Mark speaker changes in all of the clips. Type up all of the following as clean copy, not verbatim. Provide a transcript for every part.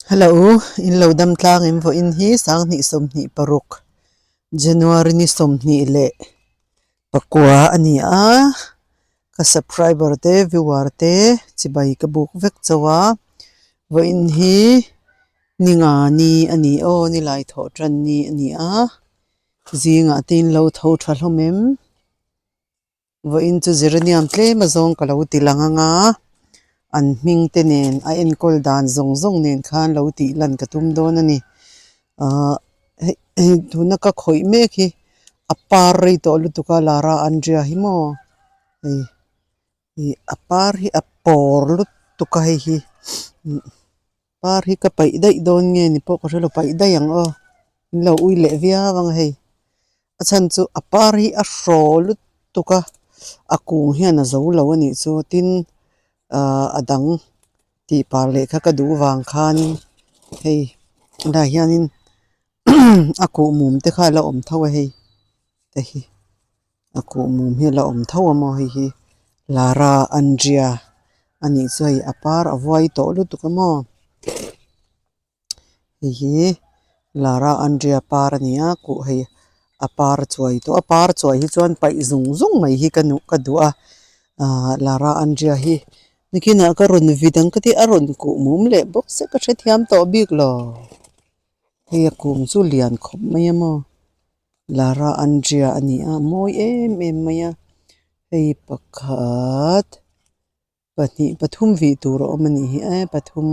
Speaker 1: Hello, in lo dam tlang em vawiin hi 2026 January ni 24 a ni a, ka subscriber te viewer te chibai ka buk vek chauh a, vawiin hi ni nga ni a ni aw nilai thawh tan ni a ni a, zingah te in lo tho tha hlawm em? Vawiin chu geranium tlem a zawng ka lo ti lang ang a, an hming te nen a enkawl dan zawng zawng nen khan lo tih lan ka tum dawn a ni. Ahh hei hei tuna ka khawih mek hi a par rei tawh lutuk a Lara Andria hi maw hei ih a par hi a pawr lutuk a hei hi par hi ka paih daih dawn nge ni pawh ka hrelo paih daih ang aw min lo ui leh viau ang a hei. A chhan chu a par hi a hraw lutuk a, a kung hian a zo lo a nih chu tin ahh a dang tih par leh kha ka duh vang khanin hei helaiah hianin a kuhmum te kha a la awm tho a hei te hi a kuhmum hi a la awm tho a maw hei hi Lara Andria a nih chu hei a par a vuai tawh lutuk a maw. Hei hi Lara Andria par a ni a kuh hei a par chuai tawh a par chuai hi chuan paih zung zung mai hi ka nuh ka duh a ahh Lara Andria hi nikinah ka rawn vit ang ka ti a rawn kuh mum leh bawk se ka hrethiam tawh bik lo hei a kung chu lian khawp mai a maw Lara Andria a ni a mawi em em mai a hei pakhat. Pahnih pathum vih tur a awm a nih hi e pathum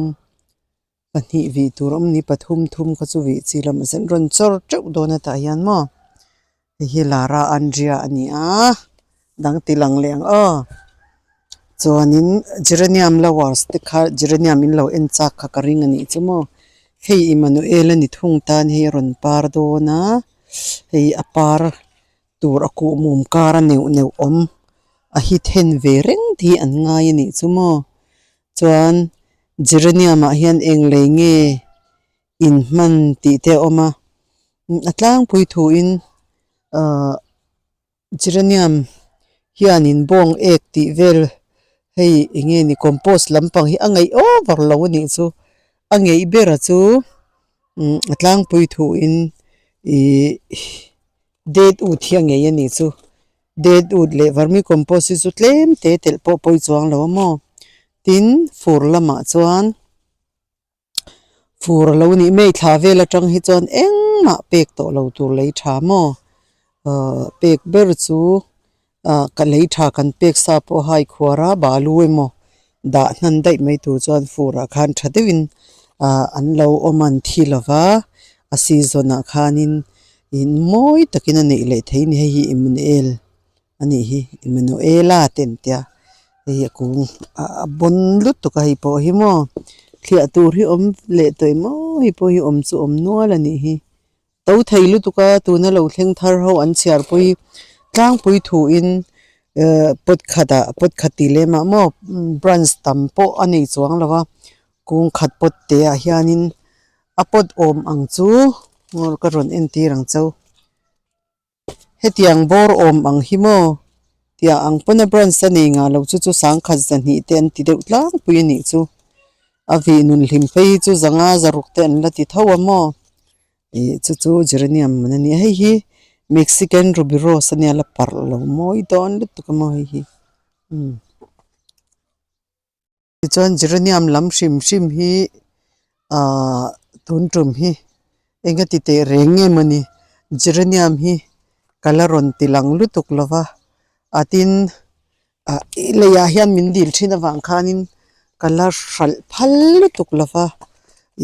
Speaker 1: pahnih vih tur a awm a ni pathum thum kha chu vih chi lamah chuan rawn chawr teuh dawn a tah hian maw hei hi Lara Andria a ni a dang ti lang leh ang aw chuanin geranium lovers te kha geranium in lo en chak kha ka ring a nih chu maw hei Emmanuel a ni thung tan hei a rawn par dawn a hei a par. Tur a kuh mum kar a neuh neuh awm a hi then ve reng tih an ngai a nih chu maw chuan geranium ah hian eng lei nge in hman tih te a awm a a tlangpui thu in ahh geranium hian in bawng ek tih vel hei eng nge ni compost lampang hi a ngaih over lo a nih chu a ngeih ber a chu a tlangpui thu in ihh. Det ut hi a ngei a nih chu det ut leh vermi compost hi chu tlem te telh pawh pawi chuang lo a maw tin fur lamah chuan fur a lo nih mai thla vel atang hi chuan engmah pek tawh lo tur lei tha maw ahh pek ber chu ah ka lei tha kan pek sa pawh hai khuar a balu emaw dah hnan daih mai tur chuan fur ah khan tha deuhin ah an lo awm an thi lova a season ah khanin in mawi takin a neih leh thei a ni hei hi Emmanuel a nih hi Emmanuela te an tia hei a kung a bawn lutuk a hei pawh hi maw thliah tur hi awm leh tawh em aw hei pawh hi awm chu awm nual a nih hi. To thei lutuk a tuna lo thleng thar ho an chhiar pawh hi tlangpui thuin ehh pot khatah pot khat tih lem ah maw branch tam pawh a nei chuang lo a kung khat pot te ah hianin a pot awm ang chu ngaw ka rawn entir ang cheu hetiang bawr awm ang hi maw tiang ang pawn a branch a nei ngah lo chu chu sangkhat zahnih te an ti deuh tlangpui a nih chu a vih nun hlim phei hi chu zanga zaruk te an la ti tho a maw. Ih chu chu geranium man a nia hei hi mexican ruby rose a nia la parh lo mawi dawn lutuk a maw hei hi umm tichuan geranium lam hrim hrim hi ahh tun tum hi eng a ti teh reng nge mawni geranium hi ka la rawn ti lang lutuk lo va a tin ah leiah hian min dil thin avang khanin ka la hralh phal lutuk lo va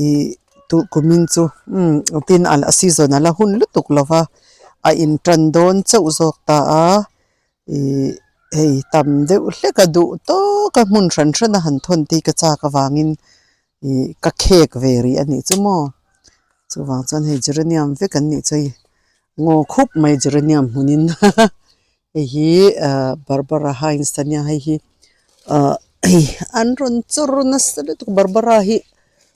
Speaker 1: ih tuh kumin chu umm tin a season a la hun lutuk lo va a in tan dawn chauh zawk ta a ih hei tam deuh hlek a duh tawk a hmun hran hran a han thawn te hi ka chak avangin ih ka khek ve rih a nih chu maw chuvang chuan hei geranium vek an nih chu hei ngaw khup mai geranium hmunin Hei hi ahh Barbara Hines a nia hei hi ahh hei an rawn chawr nasa lutuk Barbara hi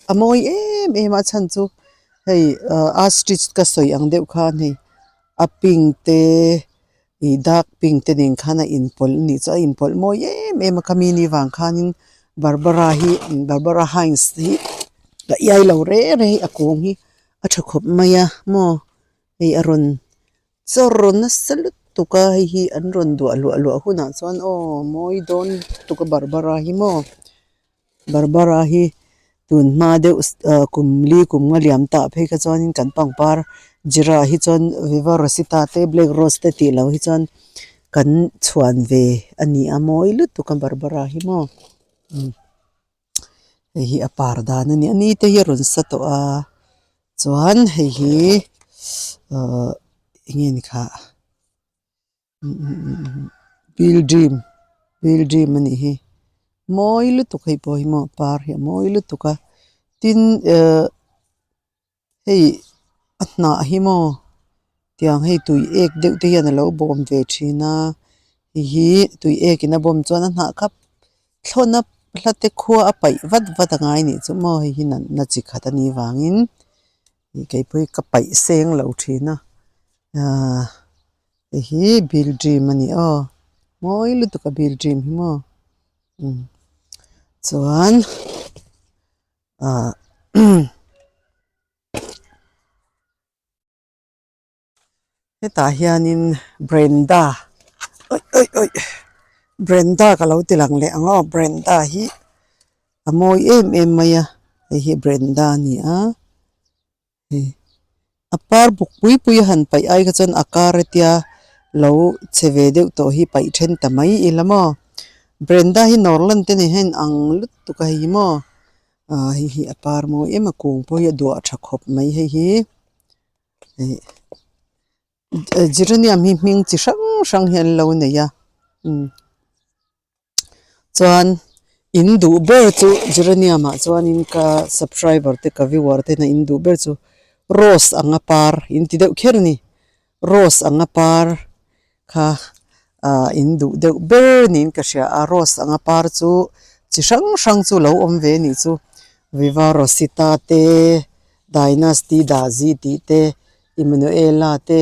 Speaker 1: a mawi em em a a chhan chu hei ahh ostrich ka sawi ang deuh khan hei a pink te ih dark pink te nen khan a inpawlh a nih chu a inpawlh mawi em em a khami ni vang khanin Barbara hi Barbara Hines hi. Ka iai lo reng reng hi a kung hi a tha khawp mai a maw hei a rawn chawr nasa lutuk a hei hi an rawn duah luah luah hunah chuan aw mawi dawn lutuk a barbara hi maw barbara hi tun hma deuh ah kum li kum nga liam tah phei kha chuan kan pangpar zira hi chuan viva rosita te black rose te tih loh hi chuan kan chhuan ve a ni a mawi lutuk a barbara hi maw. Hei hi a par dan a ni a ni te hi a rawn sa tawh a chuan hei hi ahh eng nge ni kha building building a nih hi mawi lutuk hei pawh hi maw par hi a mawi lutuk a tin ehh. Hei a hnah hi maw tiang hei tui ek deuh te hian alo bawm ve thin a hei hi tui ek in a bawm chuan a hnah kha thlawna hla te khua a paih vat vat a ngai nih chu maw hei hi natna chi khat a nih vangin ih kei pawh hi ka paih seng lo thin a ahh hei hi building a ni aw mawi lutuk a building hi maw umm chuan. Hetah hianin Brenda awi awi awi Brenda ka lo ti lang leh ang aw Brenda hi a mawi em em mai a hei hi Brenda a ni a hei a par buk pui pui a han paih ai kha chuan a kar atia lo che ve deuh tawh hi paih then ta mai ila maw Brenda hi nawr lan te nen hian ang lutuk a hei hi maw. Ah hei hi a par mawi em a kung pawh hi a duah tha khawp mai hei hi ih geranium hi hming chi hrang hrang hi an lo nei a umm chuan in duh ber chu geranium ah chuanin ka subscriber te ka viewer te in duh ber chu rose anga par in ti deuh kher a ni rose anga par kha ah in duh deuh ber niin ka hria a rose anga par chu chi hrang hrang chu lo awm ve anih chu viva rosita te dynasty dazi tih te emmanuela te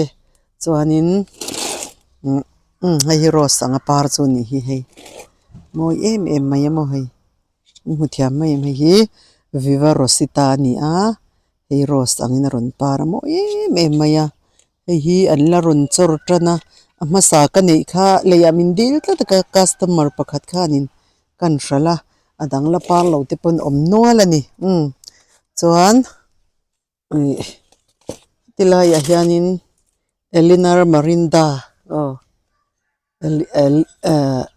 Speaker 1: chuanin umm hei hi rose anga par chu anih hi hei mawi em em mai a maw hei in hmu thiam mai em hei hi viva rosita a ni a hei rose angin a rawn par a mawi em em mai a. Hei hi an la rawn chawr tan a a hmasa ka neih kha leiah min dil tlat a ka customer pakhat khanin kan hralh a a dang la par lo te pawn awm nual a ni umm chuan ih tilaiah hianin Eleanor Marinda aw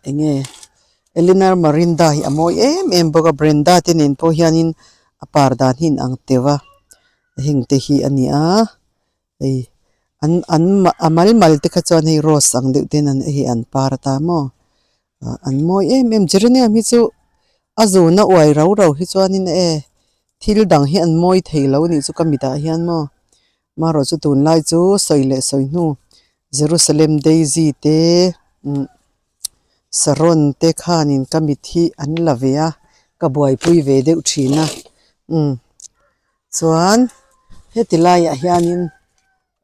Speaker 1: eng nge Eleanor Marinda hi a mawi em em bawk a Brenda te nen pawh hianin a par dan hi a inang teuh a heng te hi a ni a hei an an a mal mal te kha chuan hei rose ang deuh ten an hei an par ta maw ah an mawi em em geranium hi chu a zun a uai rau rau hi chuanin e thil dang hi an mawi thei lo a nih chu ka mitah hian maw. Marawh chu tunlai chu sawi leh sawi hnu Jerusalem Daisy te umm Saron te khanin ka mit hi an la ve a ka buaipui ve deuh thin a umm chuan heti laiah hianin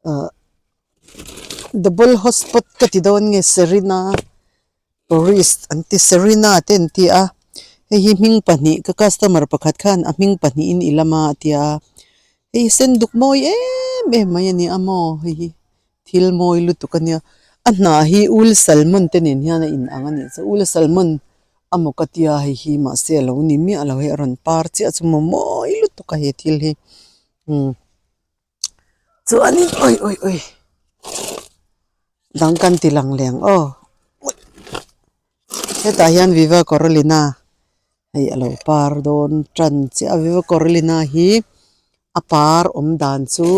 Speaker 1: ah double hotspot ka ti dawn nge Serena. Tourist an ti Serena te an ti a hei hi hming pahnih ka customer pakhat khan a hming pahnihin i lam a a ti a hei sen duk mawi em em mai a ni a maw hei hi thil mawi lutuk a nia a hnah hi ul salmon te nen hian a in ang a nih chu ul salmon amaw ka tia hei hi mahse a lo ni miah lo hei a rawn par chiah chu maw mawi lutuk a he thil hi umm. Chuanin awi awi awi dang kan ti lang leh ang aw hetah hian viva coralina hei a lo par dawn tan chiah a viva coralina hi a par awm dan chu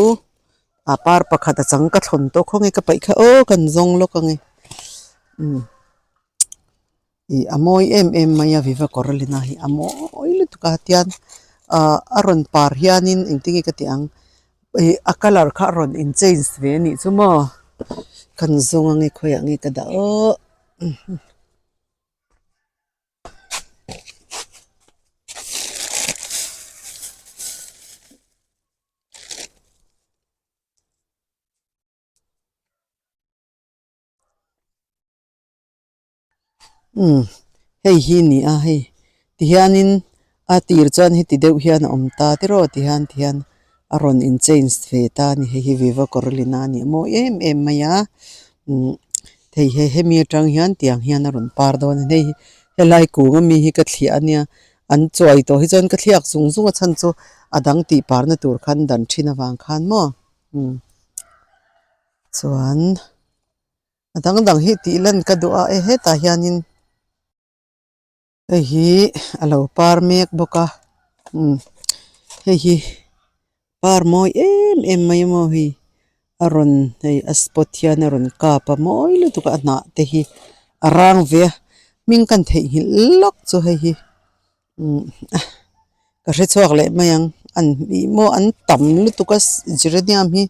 Speaker 1: a par pakhat a chang ka thlawn tawh khaw nge ka paih kha aw kan zawng lawk ang e umm. Ih a mawi em em mai a viva coralina hi a mawi lutuk a tian ah a rawn par hianin engtin nge ka tih ang ih a colour kha a rawn in change ve a nih chu maw kan zawng ange khawiah nge ka dah aww. Umm hei hi a ni a hei tihianin A tir chuan heti deuh hian a awm ta tiraw ti hian ti hian a rawn in change ve ta a ni. Hei hi viva coralina a ni a mawi em em mai a umm thei he hemi atang hian tiang hian a rawn par dawn a ni. Hei hi helai kung ami hi ka thliah a nia an chuai tawh hi chuan ka thliak zung zung a chhan chu a dang tih parna tur khan dan thin avang khan maw umm chuan a dang dang hi tih lan ka duh a e hetah hianin. Hei hi a lo par mek bawk a umm hei hi par mawi em em mai a maw hei a rawn hei a spot hian a rawn kap a mawi lutuk a a hnah te hi a rang ve a hming kan theihnghilh lawk chu hei hi umm ka hre chhuak leh mai ang an ih maw an tam lutuk a geranium hi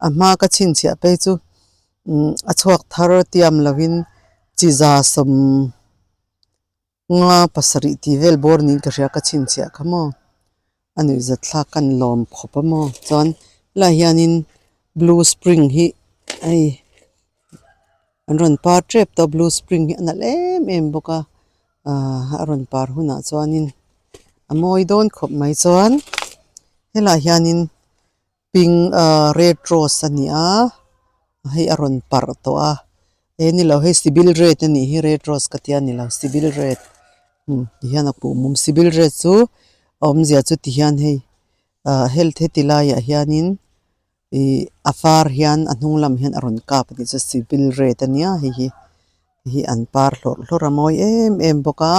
Speaker 1: a hma ka chhinchhiah phei chu umm a chhuak thar tiam lovin chi za sawm. Nga pasarih tih vel bawr niin ka hria ka chhinchhiah kha maw a nuih zat thlak ka ni lawm khawp a maw chuan helaiah hianin blue spring hi hei an rawn par tep tawh a blue spring hi a nalh em em bawk a ahh a rawn par hunah chuanin a mawi dawn khawp mai chuan helaiah hianin pink ahh red rose a ni a hei a rawn parh tawh a he ni lo hei civil red a nih hi red rose ka tia ni lo civil red umm ti hian a kuh mum civil red chu a awmzia chu ti hian hei ah health heti laiah hianin ih a var hian a hnung lam hian a rawn kap a tih chu civil red a nia hei hi hei hi an par hlawrh hlawrh a mawi em em bawk a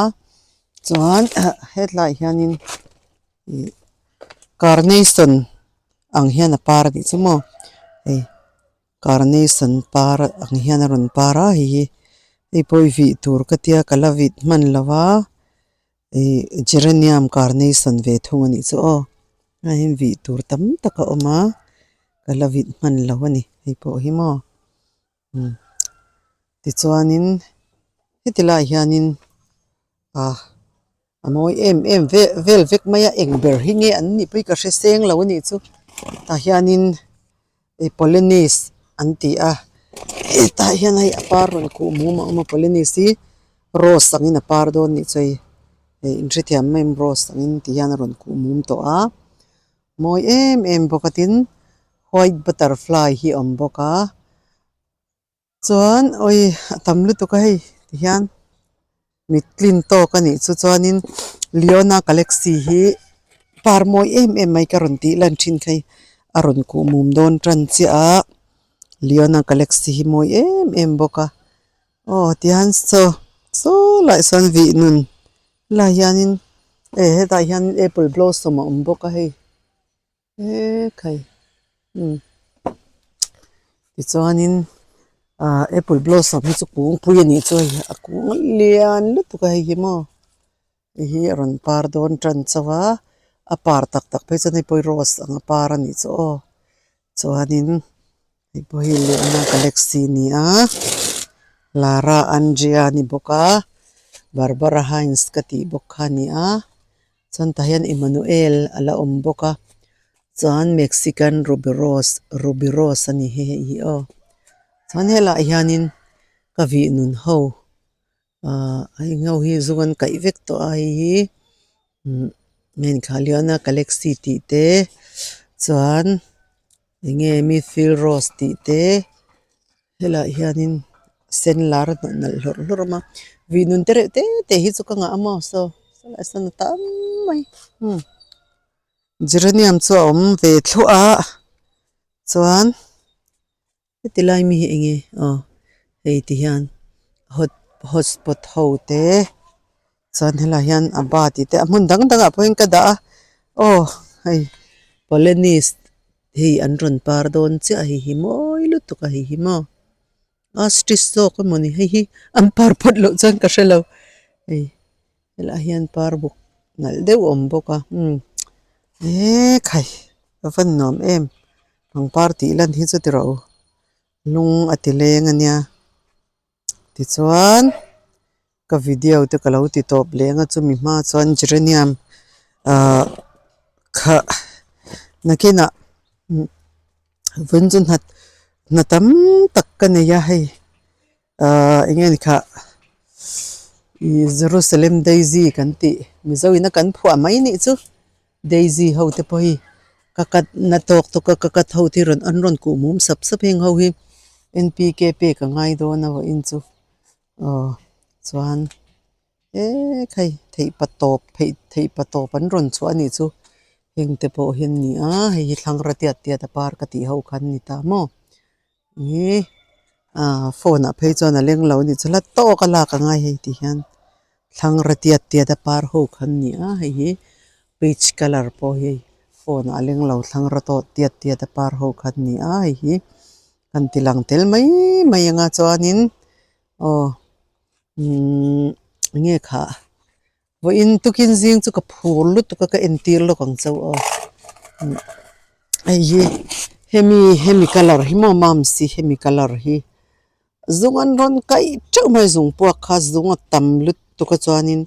Speaker 1: chuan hetlaiah hianin. Ih carnation ang hian a par a tih chu maw hei carnation par ang hian a rawn par a hei hi hei pawh hi vih tur ka tia ka la vit hman lo va ih geranium carnation ve thung a nih chu aw hei hian vih tur tam tak a awm a ka la vit hman lo a ni hei pawh hi maw umm tichuanin heti laiah hianin ah. A mawi em em vel vel vek mai a eng ber hi nge an nih pawh hi ka hre seng lo a nih chu tah hianin ih polenis an ti a hetah hian hei a par rawn khuh mum a awm a polenis hi rose angin a par dawn a nih chu hei hei inhrethiam mai em rose angin ti hian a rawn khuh mum tawh a mawi em em bawk a tin white butterfly hi a awm bawk a. Chuan awi a tam lutuk a hei ti hian mit tlin tawk a nih chu chuanin Leona galaxy hi par mawi em em mai ka rawn tih lan thin kha hei a rawn kuh mum dawn tan chiah a Leona galaxy hi mawi em em bawk a aw tihian saw saw laiah sawn vih nun helaiah hianin eh hetah hian apple blossom a awm bawk a hei. Ekhai umm tichuanin ah apple blossom hi chu kungpui a nih chu hei a kung lian lutuk a hei hi maw hei hi a rawn par dawn tan chauh a a par tak tak phei chuan hei pawh hi rose ang a par a nih chu aw chuanin hei pawh hi lehna galaxy a ni a lara andria a ni bawk a barbara hines ka tih bawk kha a ni a. Chuan tah hian Emmanuel a la awm bawk a chuan Mexican ruby rose ruby rose a ni hi hei hi aw chuan helaiah hianin ka vih nun ho ahh heng ho hi zu an kaih vek tawh a hei hi umm Menkhalina galaxy tih te chuan eng nge midfield rose tih te. Helaiah hianin sen lar a hnawih nalh hlawrh hlawrh awm a vih nun te reuh te te hi chu ka ngah a maw saw saw lai sawn a tam mai umm geranium chu a awm ve thluah a chuan heti lai mi hi eng nge aw hei ti hian hot hotspot ho te chuan helaiah hian a ba tih te a hmun dang dangah pawhin ka dah a aw hei polenis hei an rawn par dawn chiah a hei hi mawi lutuk a hei hi maw ostrich zawk emawni hei hi an par phawt loh chuan ka hre lo hei helaiah hian par buk nalh deuh a awm bawk a umm ekhai a va nuam em pangpar tih lan hi chu ti rawh u lung a ti leng a nia. Tichuan ka video te ka lo ti tawp leh ang a chumi hma chuan geranium ahh kha nakinah vawiin chu hna hna tam tak ka nei a hei ahh eng nge ni khah. Ih Jerusalem Daisy kan tih Mizo in a kan phuah mai nih chu Daisy ho te pawh hi ka cut na tawk tawk a ka cut ho te hi rawn an rawn kuh mum sap sap heng ho hi N P K pek a ngai dawn a vawiin chu aw chuan eek hei theih pa tawp theih theih pa tawp an rawn chhuah a nih chu heng te pawh hi an ni a hei hi thlangra tiat tiat a par ka tih ho kha an ni ta maw. Ih ah phone ah phei chuan a leng lo a nih chu hla tawk a lak a ngai hei ti hian thlangra tiat tiat a par ho kha an ni a hei hi peach colour pawh hi phone ah a leng lo thlangra tawh tiat tiat a par ho kha an ni a hei hi kan ti lang tel mai mai ang a chuanin aw umm eng nge khah vawiin tukin zing chu ka phur lutuk a ka entir lawk ang chauh aw hei hi hemi hemi colour hi maw moms hi hemi colour hi zung an rawn kaih teuh mai zung puak kha zung a tam lutuk a chuanin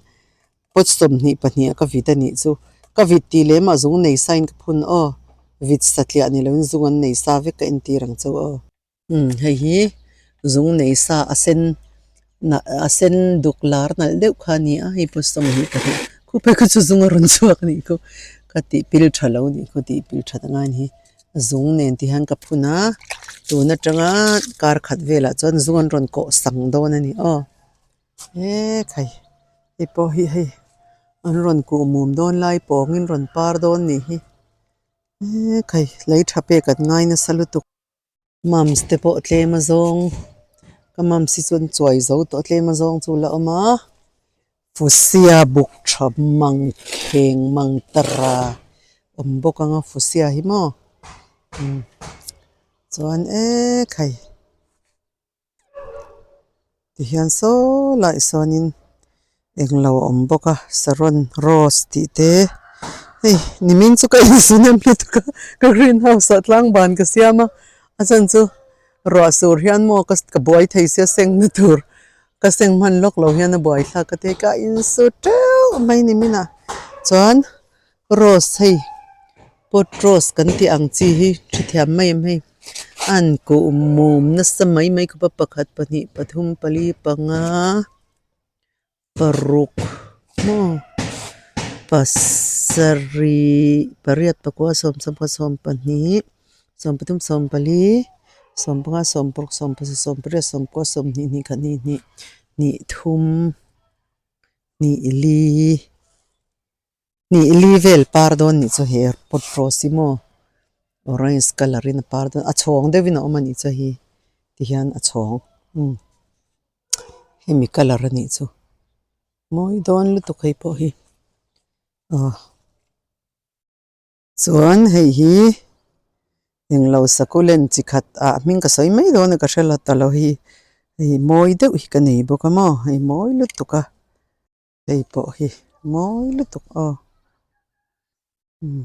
Speaker 1: pot 22 ah ka vit a nih chu ka vit tih leh mah zung nei sa in ka phun aw vit satliah ni lovin zung an nei sa vek ka entir ang chauh aw. Umm hei hi zung nei sa a sen a sen duk lar nalh deuh kha a ni a hei pawh 22 khu phei kha chu zung a rawn chhuak a nih khu ka tih pil tha lo a nih khu tih pil that a ngai a ni hi zung nen ti hian ka phun a tun atanga kar khat velah chuan zung an rawn kawh sang dawn a ni aw he khai hei pawh hi hei an rawn kuh mum dawn lai pawngin rawn par dawn nih hi he khai lei tha pek an ngai nasa lutuk. Mums te pawh tlem a zawng ka mums hi chuan chuai zo tawh tlem a zawng chu la awm a fusia buk tha mang kheng mang tara awm bawk ang a fusia hi maw chuan ek hei. Tihian saw laiah sawnin englo a awm bawk a saron rose tih te hei nimin chu ka inzun em lutuk a ka green house ah tlang ban ka siam a a chhan chu ruah sur hian maw ka buai thei sia seng na tur ka seng hman lawk lo hian a buai thlak ka ti a ka insu teuh mai nimin ah chuan rose hei pot rose kan tih ang chi hi hrethiam mai em hei a han kuh mum nasa mai mai khawp a pakhat pahnih pathum pali panga paruk maw pasarih pariat pakua sawmsawmkhat sawmpahnih sawmpathum sawmpali sawmpanga sawmparuk sawmpasarih sawmpariat sawmpakua sawmhnih hnih khat hnih hnih hnih thum hnih li. Hnih li vel par dawn nih chu he pot rose hi maw orange colour in a par dawn a chhawng deuh in a awm a nih chu hei ti hian a chhawng umm hemi colour a nih chu mawi dawn lutuk hei pawh hi aw. Chuan hei hi englo succulent chi khat ah hming ka sawi mai dawn a ka hre lo ta lo hi hei mawi deuh hi ka nei bawk a maw hei mawi lutuk a. Hei pawh hi mawi lutuk aw umm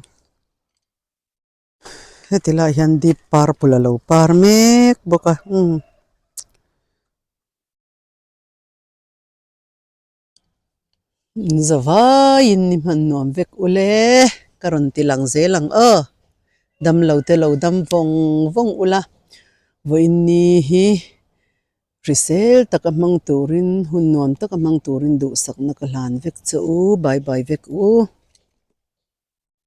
Speaker 1: heti lai hian deep purple a lo par mek bawk a umm. Zavaiin ni hman nuam vek ule ka rawn ti lang zel ang aw damlo te lo dam vawng vawng ula vawiin ni hi. Hrisel taka hmang turin, hun nuam taka hmang turin duhsakna ka hlan vek che u, bye bye vek u.